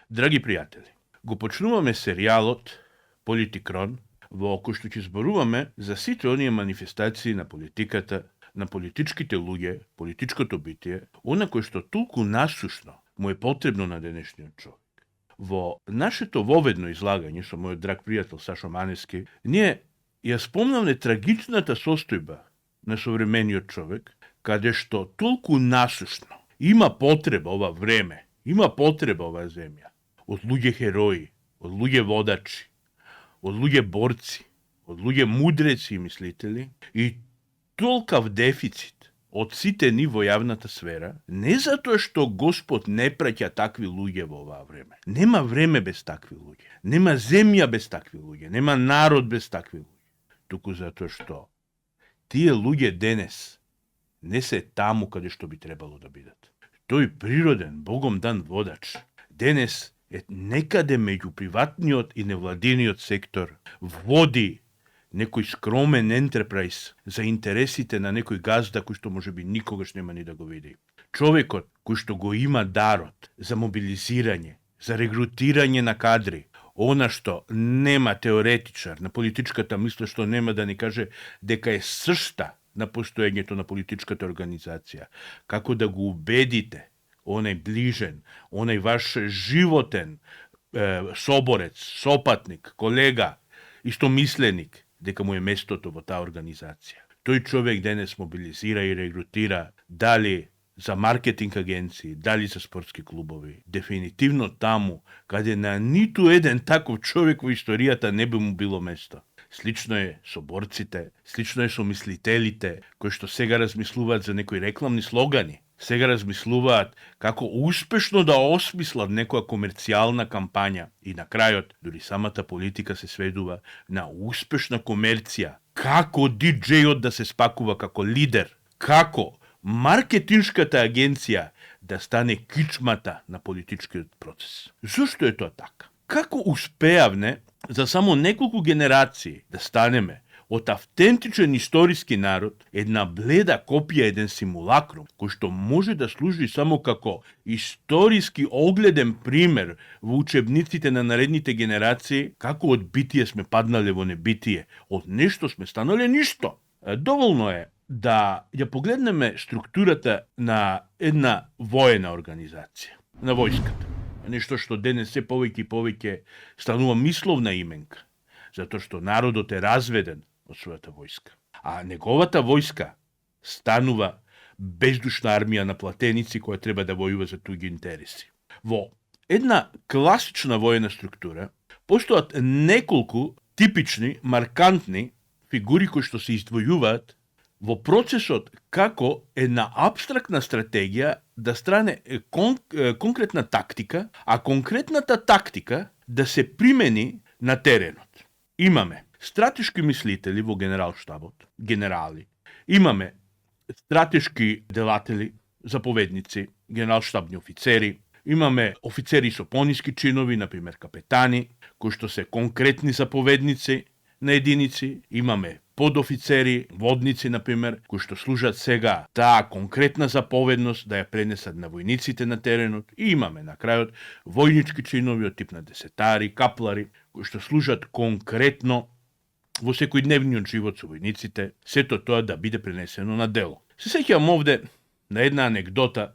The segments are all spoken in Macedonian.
Драги пријатели, го почнуваме серијалот Политикрон, во кој што ќе зборуваме за сите оние манифестации на политиката, на политичките луѓе, политичкото битие, она кој што толку насушно му е потребно на денешниот човек. Во нашето воведно излагање со мојот драг пријател Сашо Манески, ние ја спомнавме трагичната состојба на современиот човек, каде што толку насушно има потреба ова време, има потреба оваа земја од луѓе херои, од луѓе водачи, од луѓе борци, од луѓе мудреци и мислители и толкав дефицит од сите ни во јавната сфера, не затоа што Господ не праќа такви луѓе во оваа време. Нема време без такви луѓе. Нема земја без такви луѓе. Нема народ без такви луѓе. Туку затоа што тие луѓе денес не се таму каде што би требало да бидат. Тој природен, Богом дан водач, денес е некаде меѓу приватниот и невладиниот сектор, води некој скромен ентерпрајз за интересите на некој газда кој што можеби никогаш нема ни да го види. Човекот кој што го има дарот за мобилизирање, за регрутирање на кадри, она што нема теоретичар на политичката мисла што нема да ни каже дека е сршта на постоењето на политичката организација, како да го убедите онај ближен, онај ваш животен соборец, сопатник, колега, истомисленик, дека му е местото во таа организација. Тој човек денес мобилизира и регрутира дали за маркетинг агенции, дали за спортски клубови. Дефинитивно таму, каде на ниту еден таков човек во историјата не би му било место. Слично е со борците, слично е со мислителите, кои што сега размислуваат за некои рекламни слогани, сега размислуваат како успешно да осмислат некоја комерцијална кампања и на крајот, дури самата политика се сведува на успешна комерција. Како диџејот да се спакува како лидер, како маркетиншката агенција да стане кичмата на политичкиот процес. Зошто е тоа така? Како успеавне за само неколку генерации да станеме од автентичен историски народ една бледа копија, еден симулакрум, кој што може да служи само како историски огледен пример во учебниците на наредните генерации, како од битие сме паднале во небитие, од нешто сме станале ништо. Доволно е да ја погледнеме структурата на една воена организација, на војската. Нешто што денес се повеќе и повеќе станува мисловна именка, затоа што народот е разведен од својата војска. А неговата војска станува бездушна армија на платеници која треба да војува за туѓи интереси. Во една класична воена структура постојат неколку типични, маркантни фигури кои што се издвојуваат во процесот како една апстрактна стратегија да стране конкретна тактика, а конкретната тактика да се примени на теренот. Имаме стратешки мислители во генералштабот, генерали. Имаме стратешки делатели, заповедници, генералштабни офицери. Имаме офицери со пониски чинови, например капетани, кои што се конкретни заповедници на единици. Имаме подофицери, водници, например, кои што служат сега таа конкретна заповедност да ја пренесат на војниците на теренот. И имаме на крајот војнички чинови од тип на десетари, каплари, кои што служат конкретно во секојдневниот живот со војниците, сето тоа да биде пренесено на дело. Се сеќавам овде на една анегдота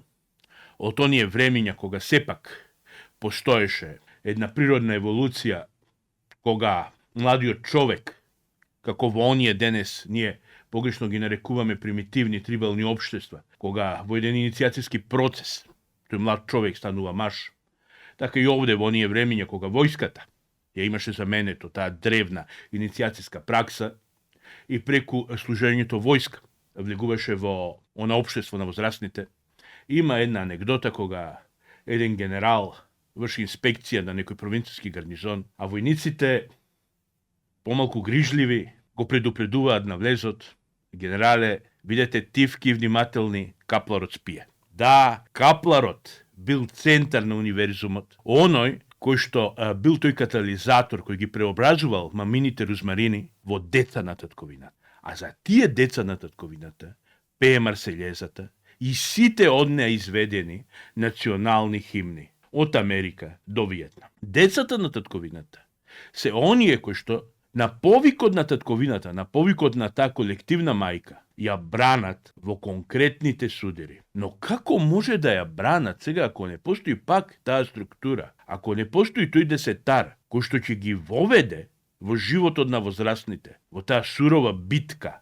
од оние времиња кога сепак постоеше една природна еволуција, кога младиот човек, како во оние денес ние погрешно ги нарекуваме примитивни трибални општества, кога во еден иницијацијски процес тој млад човек станува маж, така и овде во оние времиња кога војската ја имаше заменето таа древна иницијацијска пракса и преку служењето војска влегуваше во она општество на возрастните. Има една анегдота кога еден генерал врши инспекција на некој провинцијски гарнизон, а војниците помалку грижливи го предупредуваат на влезот: генерале, бидете тивки и внимателни, капларот спие. Да, капларот бил центар на универзумот, оној кој што бил тој катализатор кој ги преобразувал мамините рузмарини во деца на татковината. А за тие деца на татковината пее Марселјезата и сите од неа изведени национални химни. од Америка до Виетнам. Децата на татковината се оние кои што на повикот на татковината, на повикот на таа колективна мајка, ја бранат во конкретните судири. Но како може да ја бранат сега ако не постои пак таа структура, ако не постои тој десетар кој што ќе ги воведе во животот на возрастните, во таа сурова битка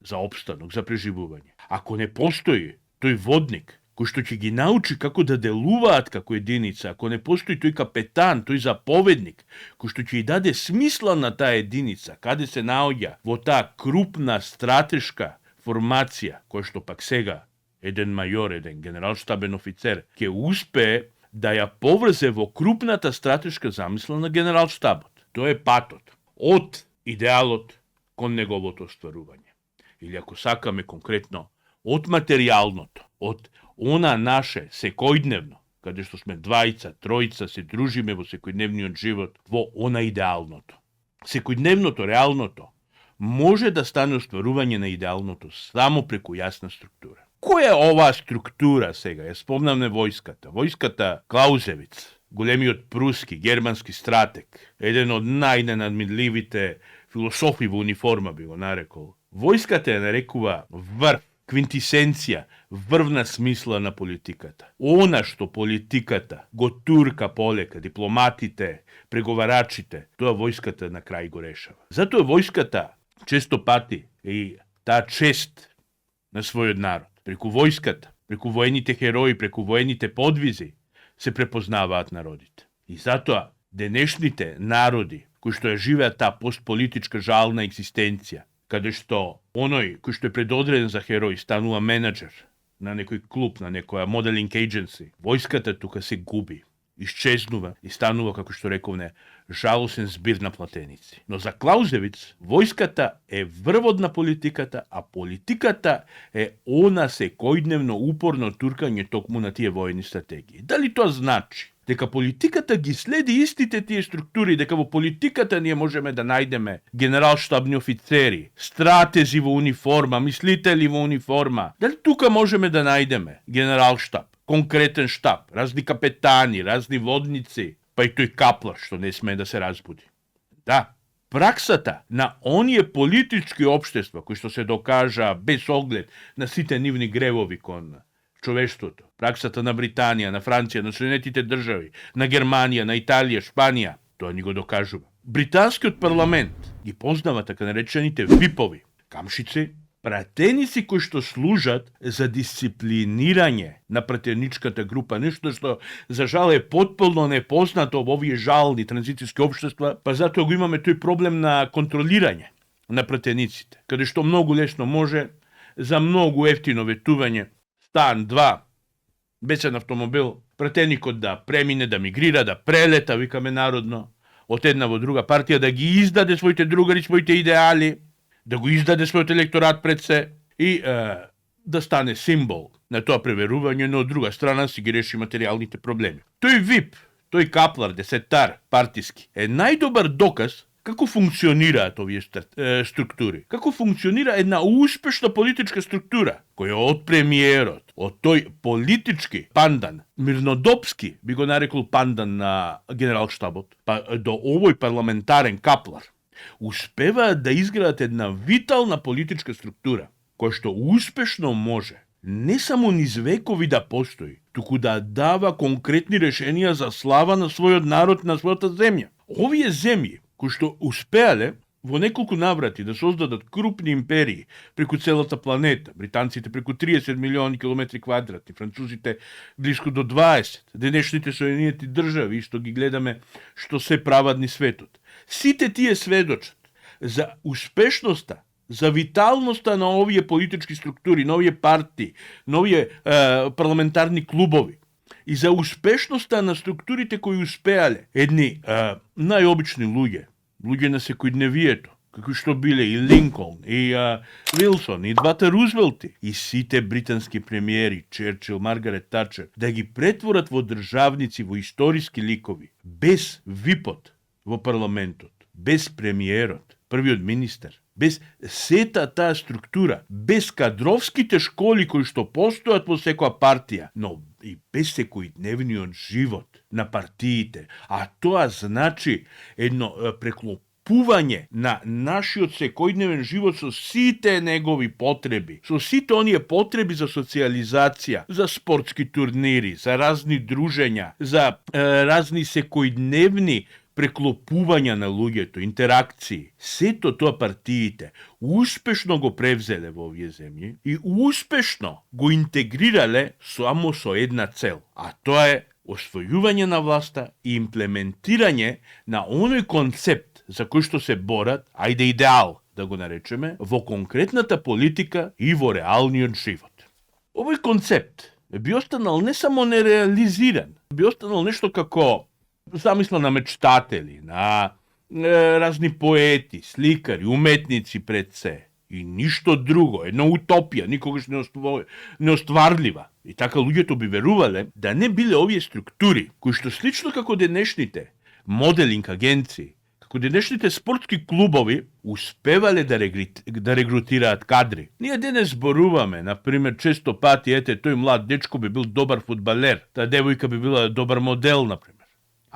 за опстанок, за преживување. Ако не постои тој водник кој што ќе ги научи како да делуваат како единица, ако не постои тој капетан, тој заповедник, кој што ќе ја даде смисла на таа единица, каде се наоѓа во таа крупна стратешка формација, која што пак сега еден мајор, еден генералштабен офицер, ќе успее да ја поврзе во крупната стратешка замисла на генералштабот. Тоа е патот од идеалот кон неговото остварување. Или ако сакаме конкретно, од материјалното, од она наше секојдневно, каде што сме двајца, тројца, се дружиме во секојдневниот живот, во она идеалното. Секојдневното, реалното, може да стане остварување на идеалното само преку јасна структура. Која е оваа структура сега? Ја спомнаме војската. Војската Клаузевиц, големиот пруски, германски стратег, еден од најненадмирливите философи во униформа би го нарекол. Војската ја нарекува врв, квинтисенција, врвна смисла на политиката. Она што политиката го турка полека, дипломатите, преговарачите, тоа војската на крај го решава. Затоа војската често пати и таа чест на својот народ. Преку војската, преку воените херои, преку воените подвизи се препознаваат народите. И затоа денешните народи кои што ја живеат таа постполитичка жална екзистенција, каде што оној кој што е предодреден за херој станува менеджер на некој клуб, на некоја моделинг agency, војската тука се губи, исчезнува и станува, како што рековне, жалосен збир на платеници. Но за Клаузевиц, војската е врвот на политиката, а политиката е она секојдневно упорно туркање токму на тие воени стратегии. Дали тоа значи дека политиката ги следи истите тие структури, дека во политиката ние можеме да најдеме генералштабни офицери, стратези во униформа, мислители во униформа? Дали тука можеме да најдеме генералштаб, конкретен штаб, разни капетани, разни водници, па и тој каплар што не смее да се разбуди? Да, праксата на оние политички општества кои што се докажа без оглед на сите нивни гревови кон човештвото, праксата на Британија, на Франција, на Соединетите држави, на Германија, на Италија, Шпанија, тоа ни го докажува. Британскиот парламент ги познава така наречените випови, камшици, пратеници кои што служат за дисциплинирање на пратеничката група, нешто што за жал е потполно непознато во овие жални транзицијски општества, па затоа го имаме тој проблем на контролирање на пратениците, каде што многу лесно може за многу ефтино ветување, стан, два, бесен автомобил, пратеникот да премине, да мигрира, да прелета, викаме народно, од една во друга партија, да ги издаде своите другари, своите идеали, да го издаде својот електорат пред се и да стане символ на тоа преверување, но од друга страна си ги реши материјалните проблеми. Тој ВИП, тој каплар, десетар, партиски, е најдобар доказ како функционираат овие структури. Како функционира една успешна политичка структура, која од премиерот, од тој политички пандан, мирнодопски, би го нарекол пандан на генералштабот, па до овој парламентарен каплар, успеваат да изградат една витална политичка структура, која што успешно може не само низ векови да постои, туку да дава конкретни решенија за слава на својот народ, на својата земја. Овие земји кои што успеале во неколку наврати да создадат крупни империи преку целата планета, британците преку 30 милиони километри квадратни, французите блиску до 20, денешните Соединети држави, што ги гледаме што се прават ни светот. Сите тие сведочат за успешноста, за виталноста на овие политички структури, на овие партии, на овие парламентарни клубови и за успешноста на структурите кои успеале. Едни најобични луѓе на секојдневието, како што биле и Линколн, и Вилсон, и двата Рузвелти, и сите британски премиери, Черчил, Маргарет Тачер, да ги претворат во државници, во историски ликови, без випот во парламентот, без премиерот, првиот министер, без сета таа структура, без кадровските школи кои што постојат во секоја партија, но и без секојдневниот живот на партиите, а тоа значи едно преклопување на нашиот секојдневен живот со сите негови потреби, со сите оние потреби за социализација, за спортски турнири, за разни дружења, за разни секојдневни преклопувања на луѓето, интеракции. Сето тоа партиите успешно го превзеле во овие земји и успешно го интегрирале само со една цел, а тоа е освојување на власта и имплементирање на оној концепт за кој што се борат, ајде идеал да го наречеме, во конкретната политика и во реалниот живот. Овој концепт би останал не само нереализиран, би останал нешто како замисла на мечтатели, на разни поети, сликари, уметници пред се и ништо друго, една утопија, никогаш не остварлива. И така луѓето би верувале да не биле овие структури, кои што слично како денешните моделинг агенции, како денешните спортски клубови, успевале да регрутираат кадри. Ние денес зборуваме, например, често пати, ете, тој млад дечко би бил добар фудбалер, таа девојка би била добар модел, например.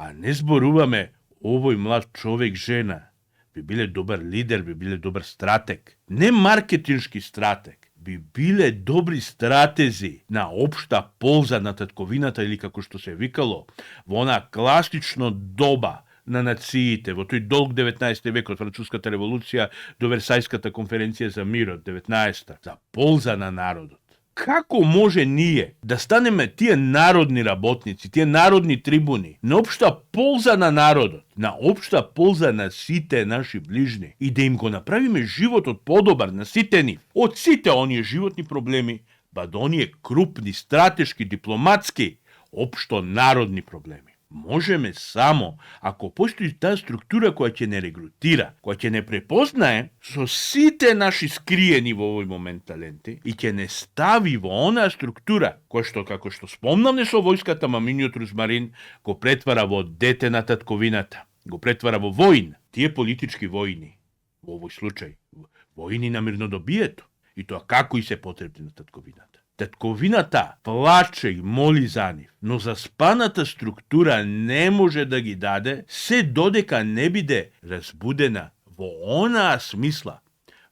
А не зборуваме овој млад човек, жена, би биле добар лидер, би биле добар стратег. Не маркетиншки стратег, би биле добри стратези на општа полза на татковината или како што се викало во она класично доба на нациите, во тој долг 19 век од Француската револуција до Версајската конференција за мирот 19-та, за полза на народот. Како може ние да станеме тие народни работници, тие народни трибуни, на општа полза на народот, на општа полза на сите наши ближни и да им го направиме животот подобар на сите нив, од сите оние животни проблеми, ба до оние крупни, стратешки, дипломатски, општо народни проблеми. Можеме само ако постои таа структура која ќе не регрутира, која ќе не препознае со сите наши скриени во овој момент таленти и ќе не стави во онаа структура која што, како што спомнавме со војската, маминиот Рузмарин го претвара во дете на татковината, го претвара во воин. Тие политички војни, во овој случај, војни на мирнодобието, и тоа како и се потребни на татковината. Татковината плаче и моли за нив, но заспаната структура не може да ги даде се додека не биде разбудена во онаа смисла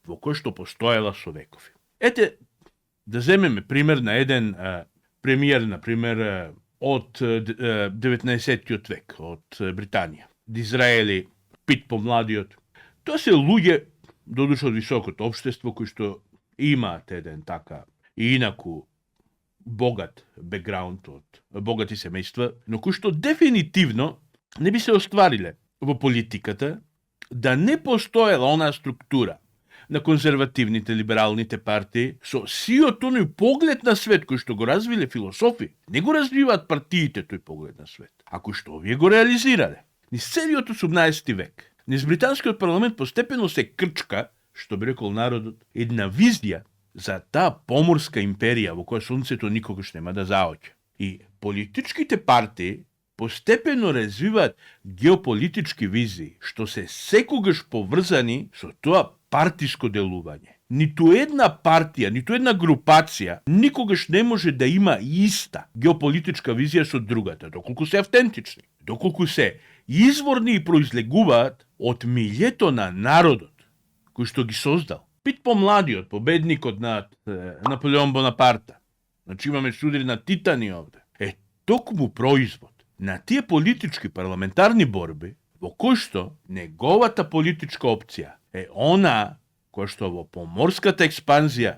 во кој што постоела со векови. Ете, да земеме пример на еден премиер, например, од 19-тиот век, од Британија. Дизраели, Пит помладиот. Тоа се луѓе, додуша од високото општество, кои што имаат еден така и инаку богат бекграунд од богати семејства, но кои што дефинитивно не би се оствариле во политиката да не постоела онаа структура на конзервативните либералните партии со сиот оној поглед на свет кој што го развиле философи. Не го развиваат партиите тој поглед на свет, а кој што овие го реализирале. Низ целиот 18 век, низ британскиот парламент постепено се крчка, што би рекол народот, една визија за таа поморска империја во која сонцето никогаш нема да заоѓа. И политичките партии постепено развиваат геополитички визии, што се секогаш поврзани со тоа партиско делување. Ниту една партија, ниту една групација никогаш не може да има иста геополитичка визија со другата, доколку се автентични, доколку се изворни и произлегуваат од милјето на народот кој што ги создал. Пит помладиот, победникот над Наполеон Бонапарта. Значи имаме судри на титани овде. Токму производ на тие политички парламентарни борби во кој што неговата политичка опција е она која што во поморската експанзија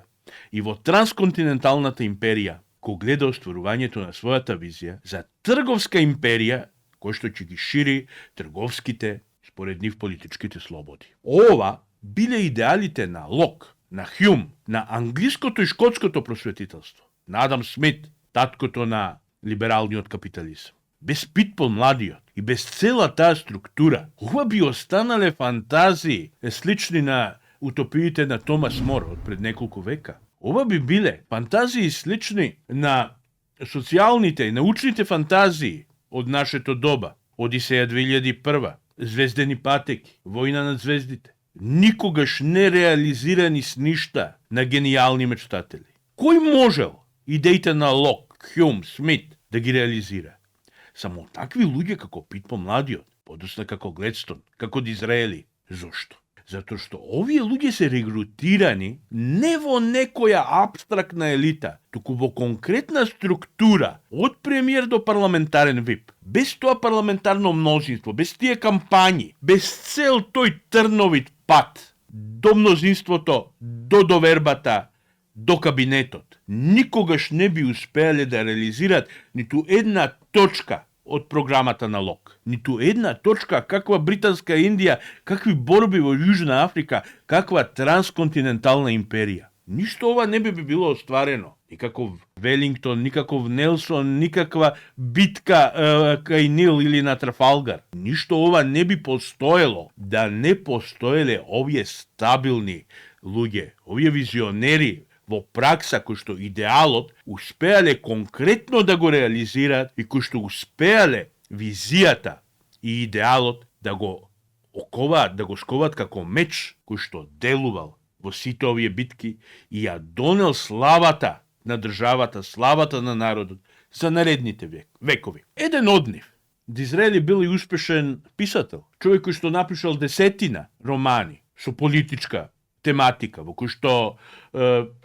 и во трансконтиненталната империја кој гледа остварувањето на својата визија за трговска империја кој што ќе ги шири трговските, според нив, политичките слободи. Ова биле идеалите на Лок, на Хјум, на англиското и шкотското просветителство, на Адам Смит, таткото на либералниот капитализм. Без Пит помладиот и без цела таа структура, ова би останале фантазии слични на утопиите на Томас Мор од пред неколку века. Ова би биле фантазии слични на социјалните и научните фантазии од нашето доба, Одисеја 2001, Звездени патеки, Војна на звездите. никогаш не реализирани сништа на гениални мечтатели. Кој можел идеите на Лок, Хјум, Смит да ги реализира? Само такви луѓе како Пит Помладиот, подосна како Гледстон, како Дизраели. Зошто? Затоа што овие луѓе се регрутирани не во некоја абстрактна елита, туку во конкретна структура, од премиер до парламентарен вип. Без тоа парламентарно мнозинство, без тие кампањи, без цел тој трновит пат до мнозинството, до довербата, до кабинетот, никогаш не би успеале да реализират ниту една точка од програмата на Лок. Ниту една точка каква Британска Индија, какви борби во Јужна Африка, каква трансконтинентална империја. Ништо ова не би било остварено. Никаков Велингтон, никаков Нелсон, никаква битка кај Нил или на Трафалгар. Ништо ова не би постоело да не постоеле овие стабилни луѓе, овие визионери во пракса кои што идеалот успеале конкретно да го реализираат и кои што успеале визијата и идеалот да го оковаат, да го сковаат како меч кој што делувал во сите овие битки и ја донел славата на државата, славата на народот за наредните векови. Еден од нив, Дизраели, бил и успешен писател, човек кој што напишал 10 романи со политичка тематика, во кој што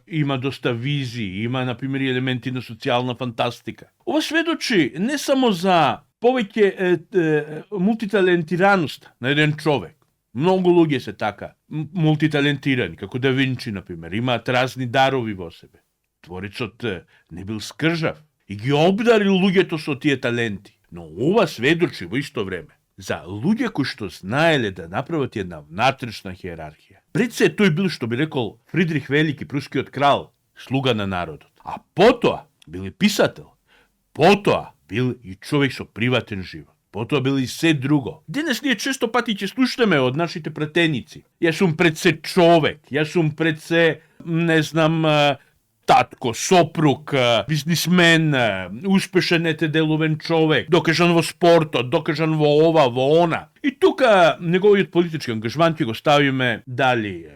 има доста визии, има, например, елементи на социјална фантастика. Ова сведочи не само за повеќе мултиталентираност на еден човек. Многу луѓе се така мултиталентирани, како Да Винчи, например, имаат разни дарови во себе. Творецот не бил скржав и ги обдарил луѓето со тие таленти. Но ова сведочи во исто време за луѓе кои што знаеле да направат една внатрешна хиерархија. Пред се тој бил, што би рекол Фридрих Велики, прускиот крал, слуга на народот. А потоа бил и писател. Потоа бил и човек со приватен живот. Потоа бил и се друго. Денес ние често пати ќе слушнеме од нашите пратеници. Јас сум пред се човек, јас сум пред се, не знам, татко, сопруг, бизнисмен, успешен деловен човек, докажан во спортот, докажан во ова, во она. И тука неговиот политички ангажман ќе го ставиме дали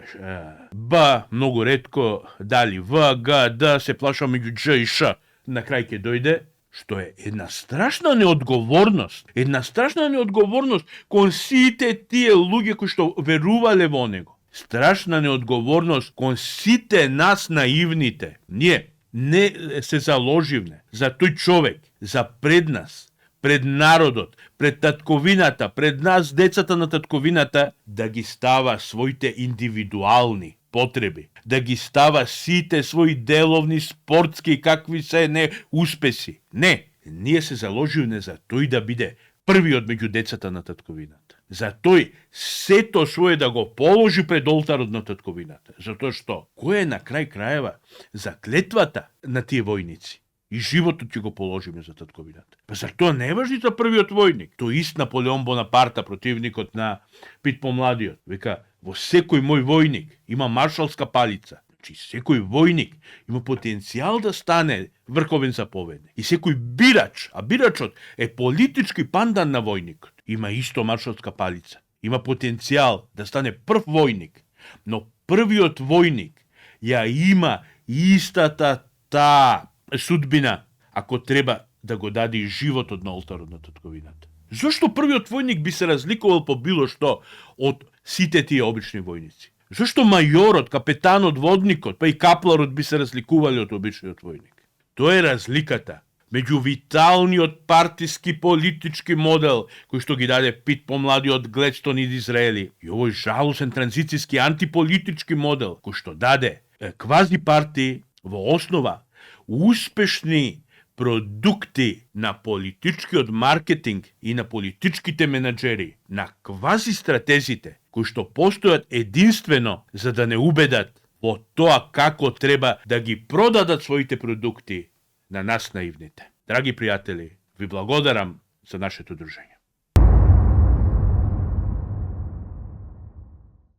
Б, многу ретко, дали В, Г, Д, се плаша меѓу Дж и Ш. На крај ќе дојде, што е една страшна неодговорност. Една страшна неодговорност кон сите тие луѓе кои што верувале во него. Страшна неодговорност кон сите нас наивните. Ние не се заложивме за тој човек, за пред нас, пред народот, пред татковината, пред нас, децата на татковината, да ги става своите индивидуални потреби, да ги става сите своји деловни, спортски, какви се не успеси. Не, ние се заложивме за тој да биде првиот меѓу децата на татковината. За тој сето свое да го положи пред олтарот на татковината. Затоа што, кој е на крај крајева за клетвата на тие војници? И животот ќе го положиме за татковината. Па зар тоа не важи за првиот војник? Тој ист Наполеон Бонапарта, противникот на Пит Помладиот. Века, во секој мој војник има маршалска палица. Значи, секој војник има потенцијал да стане врховен заповедник. И секој бирач, а бирачот е политички пандан на војникот, има исто маршалска палица. Има потенцијал да стане прв војник, но првиот војник ја има истата таа судбина, ако треба да го даде и животот на олтарот на татковината. Зошто првиот војник би се разликувал по било што од сите тие обични војници? Зошто мајорот, капетанот, водникот, па и капларот би се разликували од обичниот војник? Тоа е разликата меѓу виталниот партиски политички модел кој што ги даде Пит Помладиот, Гледстон и Дизраели и овој жалосен транзицијски антиполитички модел кој што даде квази партии во основа успешни продукти на политичкиот маркетинг и на политичките менаџери, на квази стратезите кои што постојат единствено за да не убедат во тоа како треба да ги продадат своите продукти на нас наивните. Драги пријатели, ви благодарам за нашето дружење.